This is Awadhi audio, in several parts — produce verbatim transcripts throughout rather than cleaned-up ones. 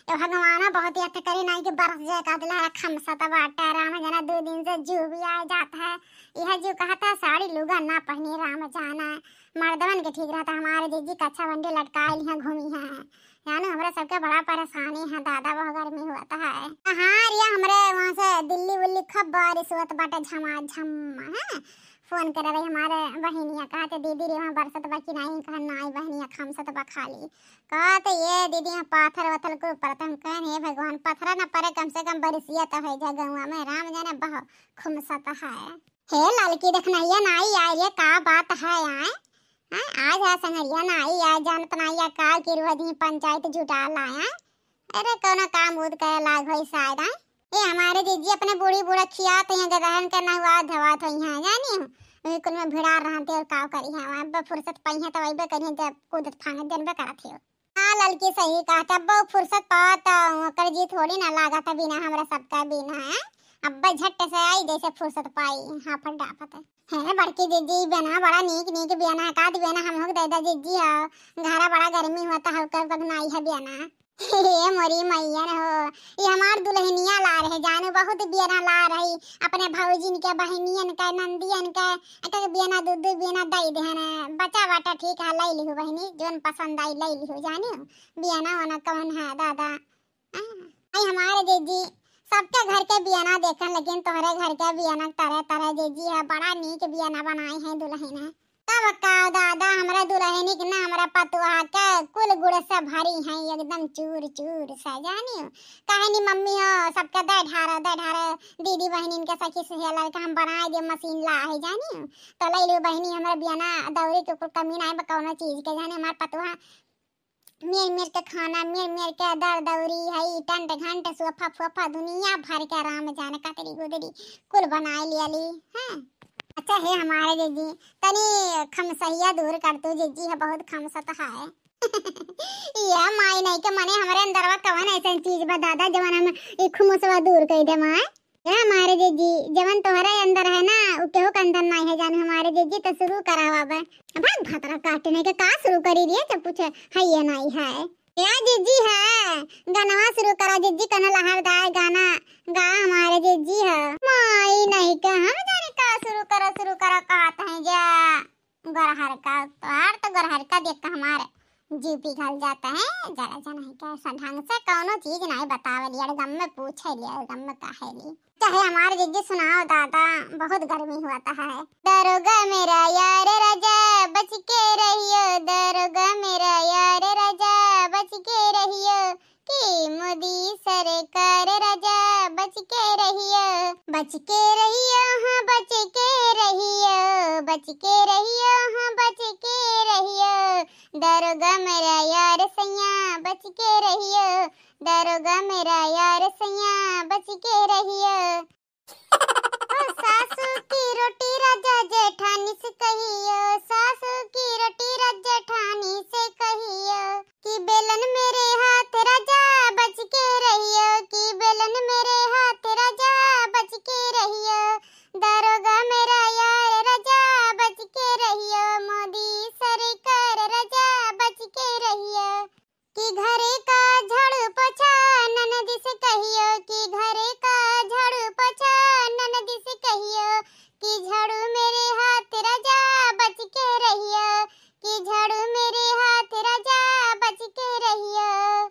तो भगवाना बहुत यत्न करे नाई कि बरस जाए, का दिला खमसत बाटे। राम जाना दो दिन से जू भी आए जात है, यह जू कहता साड़ी लुगा ना पहनी। राम जाना मर्दवन के ठीक रहता, हमारे जीजी कच्छा बंडी लटकाए लिहा घूमी है। जानो हमरा सबके बड़ा परेशानी है दादा, बहुत गर्मी होत है। हाँ रिया, हमरे वहाँ से दिल्ली उल्ली खूब बारिश होत बाटे, झमाझम है। फोन करे रही हमारे बहिनिया, कहते दीदी रे वहाँ बरसत बा कि नाई? कहा नाई बहिनिया, खमसत बा खाली। कहते ये दीदी यहाँ पाथर वथल कुल परत। हम कहन हे भगवान, पथरा न परे, कम से कम बरिसिया तो होइ जाए गौवा में। राम जाने बहुत खुमसत है। हे ललकी देखनैया नाई आए रे, का बात है आए? हैं? आज है संगरिया नाई आए, जानत नाई आ का कि रोज ही पंचायत जुटा लाए। अरे कौनो काम उद करे लाग होई शायद आए। ए हमारे जीजी अपने बूढ़ी बूढ़ा खियात हैं, गदहन के नहवा धवात होई हैं, जानी हो। वही कुल में भिड़ा रहते और का करी हैं, अब फुर्सत पाई हैं तो वही करी हैं जब कूदत फांगत जनबे करत हो। हाँ ललकी सही कहत, अब फुर्सत पावत ओकर जी थोड़ी ना लागत बिना हमरा सबका बिना है। अब झट से आई जैसे फुर्सत पाई, हाँ फटाफट। हे बड़की जीजी, बेना बड़ा नीक नीक बेना है, का दी बेना हम लोग दे दा जीजी हो। घरा बड़ा गर्मी होता है, ओकर बगनाई है बेना। हे मोरी मैया न हो, ये हमार दुल्हनिया ला रहे जानू, बहुत बेना ला रही। अपने भौजिन के, बहनियन के, नंदियन के, एक एक बेना, दू दू बेना दे देहन। बचा बाटा ठीक है, ले लिहू बहनी, जोन पसंद आई ले लिहू जानू। बेना ओना कौन है दादा। आई हमारे जीजी, सबके घर के बियाना देखन, लेकिन तोहरे घर के बियाना तरह तरह जीजी है, बड़ा नीक बियाना बनाई है दुल्हन है। तब का दादा, हमरा दुल्हन के ना, हमरा पतोहा के कुल गुड़ से भरी है, एकदम चूर चूर से, जानी हो। काहे नी मम्मी हो, सबके दे ढारा, दे ढारा, दीदी बहनिन के, सखी सहेलर के हम बनाए दे, मशीन ला है, जानी हो। तो ले लो बहनी, हमरा बियाना दौरी के कुल कमी ना है, कौनो चीज के, जानी हमार पतोहा मेर मेर के खाना, मेर मेर के दर दौरी, हई टंट घंट, सोफा फोफा, दुनिया भर के राम जाने कतरी गुदरी कुल बनाए लियाली। हैं? अच्छा हे हमारे जीजी, तनी खमसहिया दूर कर तू जीजी, है बहुत खमसत है। ये माई नहीं के मने हमरे अंदरवा कवन ऐसन चीज बा दादा, जवन हम ई खुमसवा दूर कर दे माई। ए हमारे जीजी, जवन तोहरे अंदर है ना, उ केहू के अंदर नाई है जानू हमारे जीजी, तो शुरू करावा बे। भाग भतरा काटने के का शुरू करी रे, जब कुछ है ये नाई है। ए जीजी है, गानवा शुरू करा जीजी, कने लहरदार गाना गा हमारे जीजी है। माई नहीं के हम जाने का शुरू करा, शुरू करा कहत हैं जा। गरहर का, तोहार तो गरहर का देख के हमार जीव पिघल जाता है। जरा जना है क्या ऐसा ढंग से कौनो चीज नहीं बतावे लिया, गम में पूछे लिया, गम में कहे ली। चाहे हमार जीजी सुनाओ दादा, बहुत गर्मी हुआ था है। दरोगा मेरा यार राजा बच के रहियो, दरोगा मेरा यार राजा बच के रहियो, कि मोदी सरकार राजा बच के रहियो, बच के रहियो, हाँ बच के रहियो, बच के रहियो, हाँ बच के रहियो। दरोगा मेरा यार सैया बच के रहियो, दरोगा मेरा यार सैया बच के रहियो। ओ सासू की रोटी राजा जेठानी से कहियो, सासू की रोटी राजा जेठानी से कहियो, कि बेलन मेरे हाथ राजा बच के रहियो, कि बेलन मेरे हाथ राजा बच के रहियो, दरोगा मेरा यार राजा बच के रहियो, मोदी सरकार राजा बच के रहियो। कि घरे का झाड़ू पोछा ननद से कहियो, कि घरे का झाड़ू पोछा ननद से कहियो, कि झाड़ू मेरे हाथ राजा बच के रहियो, कि झाड़ू मेरे हाथ राजा बच के रहियो।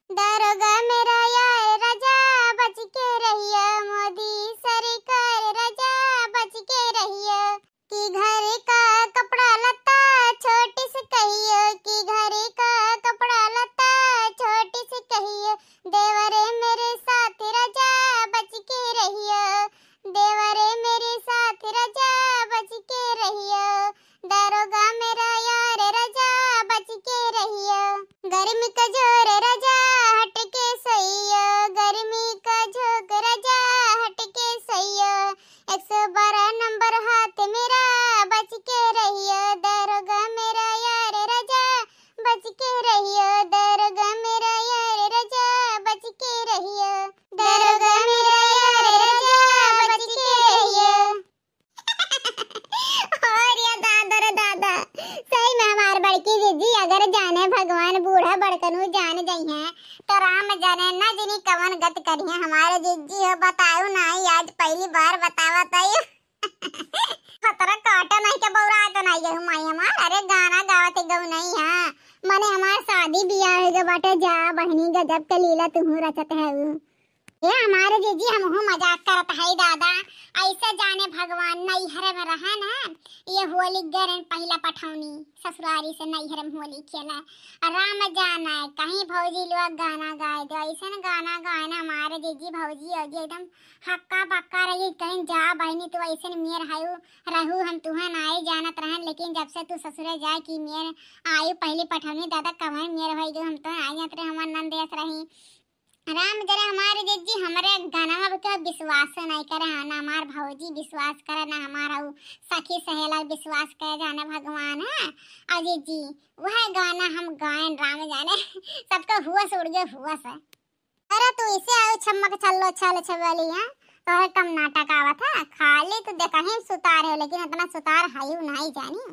दरोगा मेरा यार राजा बच के रहियो, मोदी सरकार राजा बच के रहियो। कि घर का कपड़ा लत्ता छोटी से कहियो, कि घर का कपड़ा लत्ता छोटी से कहियो, देवरे मेरे साथ राजा बच के रहियो, देवरे मेरे साथ राजा बच के रहियो, दरोगा मेरा यार राजा बच के रहियो। गर्मी का जोर राजा हट के सोइयो, गर्मी का झोंक राजा हट के सोइयो, एक सौ बारह नंबर हाथ मेरा बच के रहियो, दरोगा मेरा यार राजा बच के रहियो, दरोगा मेरा यार राजा बच के रहियो, दरोगा मेरा यार राजा बच के रहियो। और या दादा रे दादा, सही में हमार बड़की जीजी अगर जाने भगवान बूढ़ा बड़कनू जान जइहें, तो राम जाने ना जिनी कवन गत करिहे हमारे जिज्जी हो, बतायो नाई, आज पहली बार बतावत आई। खतरा काटा नहीं के बौरा तो नहीं गई माई हमार, अरे गाना गावत है गौ नहीं है, मने हमार शादी बियाह हो गए बाटे, जा बहनी गजब के लीला तुहू रचत है। ए हमारे जिज्जी हमहू मजाक करत है दादा, ऐसे जाने भगवान नैहर में रहे ना, ये होली गरन पहला पठौनी ससुरारी से नैहर में होली खेला। राम जाना है, कहीं भौजी लोग गाना गाए दो, ऐसन गाना गाए ना हमारे जीजी भौजी और जी एकदम हक्का बक्का रही, कहीं जा बहनी तू ऐसन मेर हयू रहू, हम तुहे नाई जानत रहन, लेकिन जब से तू ससुरे जाए की मेर आयु पहली पठौनी दादा कवन मेर होई गयो, हम तो नाई जानत रहे, हमार नंद यस रही। राम जरे हमारे जीजी हमरे गाना में के विश्वास नहीं करे, हाँ, ना हमार भौजी विश्वास करे, ना हमार उ सखी सहेला विश्वास करे, जाने भगवान है। और जीजी वह गाना हम गायन राम जाने सबका हुआ से उड़ गए हुआ से। अरे तू इसे आयो छम्मक छल्लो छल छबेली है, तोहरे कम नाटक आवत है, खाली तू देखही सुतार है, लेकिन इतना सुतार हयू नहीं जानी।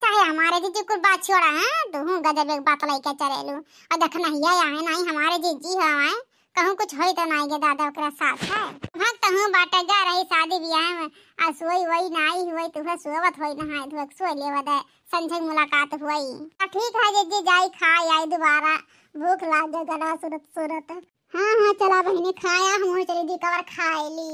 चाहे हमारे जीजी कुल बात छोड़ा है, तू हूँ गजब एक बात लेके चलेलू। और देख नहीं है, यहाँ नहीं हमारे जीजी है, कहूँ कुछ होई तो नहीं गे दादा ओकरा साथ है। भाग तहूँ बाटे जा रही शादी ब्याह में, आ सोई वही नाई हुई, तुहे सोवत होई नहाए धोए के सोई लेवा दे, संझे मुलाकात हुई। तो ठीक है जीजी, जाई खाई आई दोबारा, भूख लाग गए गला सुरत सुरत। हाँ हाँ चला बहिनी खाया, हम चली दी कवर खाए ली।